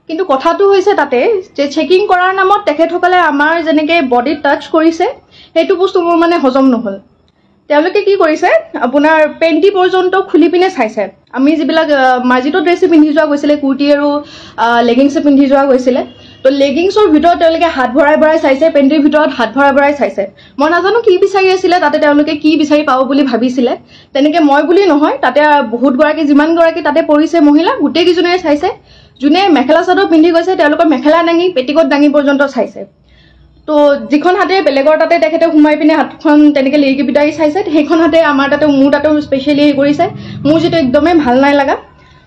কিন্তু কথাটো হৈছে তাতে যে চেকিং কৰাৰ নামত তেখেতসকলে আমাৰ যেনেকৈ বডিত টাচ কৰিছে, সেইটো বস্তু মোৰ মানে হজম নহ'ল। তেওঁলোকে কি কৰিছে, আপোনাৰ পেণ্টি পৰ্যন্ত খুলি পিনে চাইছে। আমি যিবিলাক মাৰ্জিত ড্ৰেছে পিন্ধি যোৱা গৈছিলে, কুৰ্তি আৰু লেগিংছে পিন্ধি যোৱা গৈছিলে, তো লেগিংছৰ ভিতৰত তেওঁলোকে হাত ভৰাই ভৰাই চাইছে, পেণ্টিৰ ভিতৰত হাত ভৰাই ভৰাই চাইছে। মই নাজানো কি বিচাৰি আছিলে তাতে, তেওঁলোকে কি বিচাৰি পাব বুলি ভাবিছিলে। তেনেকৈ মই বুলি নহয়, তাতে বহুতগৰাকী, যিমানগৰাকী তাতে পৰিছে মহিলা, গোটেইকেইজনীয়ে চাইছে। যোনে মেখেলা চাদৰ পিন্ধি গৈছে তেওঁলোকৰ মেখেলা দাঙি, পেটিকোট দাঙি পৰ্যন্ত চাইছে। তো যিখন হাতে বেলেগৰ তাতে তেখেতে সোমাই পিনে হাতখন তেনেকৈ লিৰিকি বিদাৰি চাইছে, সেইখন হাতে আমাৰ তাতে, মোৰ তাতেও স্পেচিয়েলি হেৰি কৰিছে। মোৰ যিটো একদমেই ভাল নাই লগা,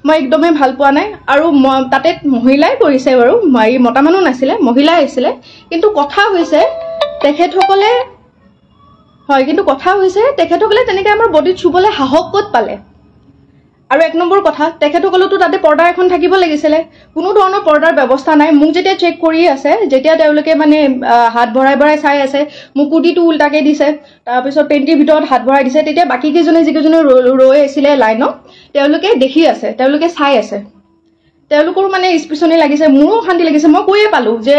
মই একদমেই ভাল পোৱা নাই। আৰু মই তাতে মহিলাই কৰিছে বাৰু, এই মতা মানুহ নাছিলে, মহিলাই আছিলে। কিন্তু কথা হৈছে তেখেতসকলে হয়, কিন্তু কথা হৈছে তেখেতসকলে তেনেকৈ আমাৰ বডিত চুবলৈ সাহস ক'ত পালে? আৰু এক নম্বৰ কথা, তেখেতসকলেতো তাতে পৰ্দা এখন থাকিব লাগিছিলে, কোনো ধৰণৰ পৰ্দাৰ ব্যৱস্থা নাই। মোক যেতিয়া চেক কৰি আছে, যেতিয়া তেওঁলোকে মানে হাত ভৰাই ভৰাই চাই আছে, মোক কুৰ্তিটো উল্টাকৈ দিছে, তাৰপিছত পেণ্টিৰ ভিতৰত হাত ভৰাই দিছে, তেতিয়া বাকী কেইজনে যিকেইজনে ৰৈ আছিলে লাইনত, তেওঁলোকে দেখি আছে, তেওঁলোকে চাই আছে, তেওঁলোকৰো মানে স্পিচনি লাগিছে, মোৰো অশান্তি লাগিছে। মই কৈয়ে পালোঁ যে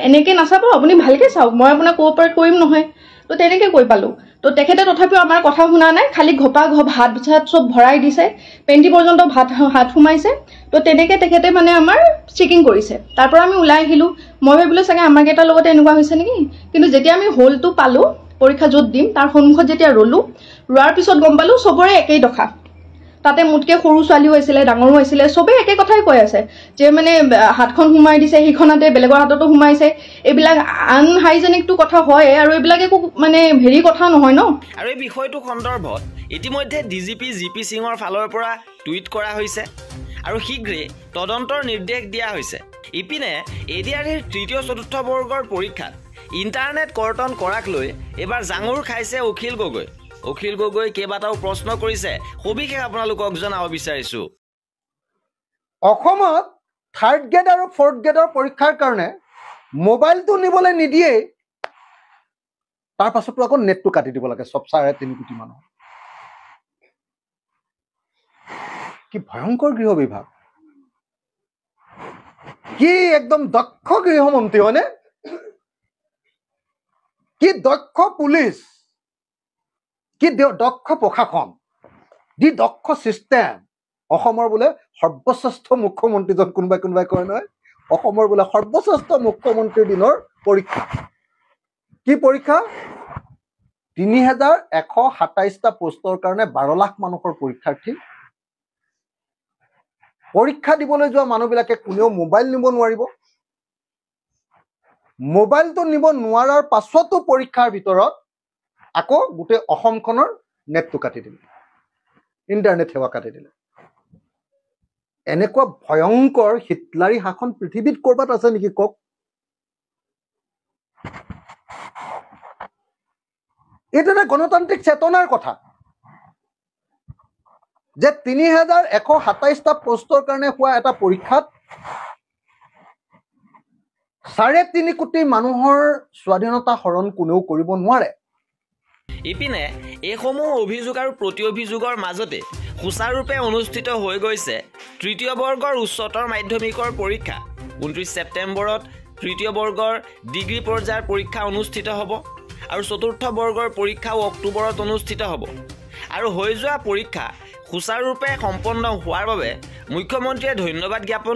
এনেকৈ নাচাব, আপুনি ভালকৈ চাওক, মই আপোনাক কোঅপাৰেট কৰিম নহয়, তো তেনেকৈ কৈ পালোঁ। তো তেখেতে তথাপিও আমাৰ কথা শুনা নাই, খালি ঘপা ঘপ হাত চাত চব ভৰাই দিছে, পেণ্টি পৰ্যন্ত ভাত হাত সোমাইছে। তো তেনেকৈ তেখেতে মানে আমাৰ চেকিং কৰিছে। তাৰ পৰা আমি ওলাই আহিলোঁ। মই ভাবিলোঁ চাগে আমাৰ কেইটাৰ লগতে এনেকুৱা হৈছে নেকি, কিন্তু যেতিয়া আমি হলটো পালোঁ, পৰীক্ষা য'ত দিম তাৰ সন্মুখত যেতিয়া ৰ'লোঁ, ৰোৱাৰ পিছত গম পালোঁ চবৰে একেই দশা। তাতে মোতকৈ সৰু ছোৱালীও আছিলে, ডাঙৰো আছিলে, চবেই একে কথাই কৈ আছে যে মানে হাতখন সোমাই দিছে, সেইখন হাতে বেলেগৰ হাততো সোমাইছে। এইবিলাক আনহাইজেনিকটো কথা হয়, আৰু এইবিলাক একো মানে হেৰি কথা নহয় ন। আৰু এই বিষয়টো সন্দৰ্ভত ইতিমধ্যে D G P G P সিঙৰ ফালৰ পৰা টুইট কৰা হৈছে আৰু শীঘ্ৰেই তদন্তৰ নিৰ্দেশ দিয়া হৈছে। ইপিনে এ ডি আৰ ইৰ তৃতীয় চতুৰ্থ বৰ্গৰ পৰীক্ষাত ইণ্টাৰনেট কৰ্তন কৰাক লৈ এইবাৰ জাঙুৰ খাইছে অখিল গগৈ। অখিল গগৈ কেইবাটাও প্ৰশ্ন কৰিছে, সবিশেষ আপোনালোকক জনাব বিচাৰিছো। অসমত থাৰ্ড গ্ৰেড আৰু ফ'ৰ্থ গ্ৰেডৰ পৰীক্ষাৰ কাৰণে মোবাইলটো নিবলৈ নিদিয়েই, তাৰ পাছতো আকৌ নেটটো কাটি দিব লাগে চব 3.5 কোটি মানুহ। কি ভয়ংকৰ গৃহ বিভাগ, কি একদম দক্ষ গৃহমন্ত্ৰী হয়নে, কি দক্ষ পুলিচ, কি দক্ষ প্ৰশাসন, কি দক্ষ চিষ্টেম। অসমৰ বোলে সৰ্বশ্ৰেষ্ঠ মুখ্যমন্ত্ৰীজন, কোনোবাই কোনোবাই কয় নহয়, অসমৰ বোলে সৰ্বশ্ৰেষ্ঠ মুখ্যমন্ত্ৰীৰ দিনৰ পৰীক্ষা। কি পৰীক্ষা? 3127টা পোষ্টৰ কাৰণে 12 লাখ মানুহৰ পৰীক্ষাৰ্থী। পৰীক্ষা দিবলৈ যোৱা মানুহবিলাকে কোনেও মোবাইল নিব নোৱাৰিব। মোবাইলটো নিব নোৱাৰাৰ পাছতো পৰীক্ষাৰ ভিতৰত আকৌ গোটেই অসমখনৰ নেটটো কাটি দিলে, ইণ্টাৰনেট সেৱা কাটি দিলে। এনেকুৱা ভয়ংকৰ হিটলাৰী শাসন পৃথিৱীত ক'ৰবাত আছে নেকি কওক? এইটো এটা গণতান্ত্ৰিক চেতনাৰ কথা যে 3127টা পোষ্টৰ কাৰণে হোৱা এটা পৰীক্ষাত 3.5 কোটি মানুহৰ স্বাধীনতা হৰণ কোনেও কৰিব নোৱাৰে। ইপিনে এইসমূহ অভিযোগ আৰু প্ৰতি অভিযোগৰ মাজতে সুচাৰুৰূপে অনুষ্ঠিত হৈ গৈছে তৃতীয় বৰ্গৰ উচ্চতৰ মাধ্যমিকৰ পৰীক্ষা। 29 ছেপ্টেম্বৰত তৃতীয় বৰ্গৰ ডিগ্ৰী পৰ্যায়ৰ পৰীক্ষা অনুষ্ঠিত হ'ব আৰু চতুৰ্থ বৰ্গৰ পৰীক্ষাও অক্টোবৰত অনুষ্ঠিত হ'ব। আৰু হৈ যোৱা পৰীক্ষা সুচাৰুৰূপে সম্পন্ন হোৱাৰ বাবে মুখ্যমন্ত্ৰীয়ে ধন্যবাদ জ্ঞাপন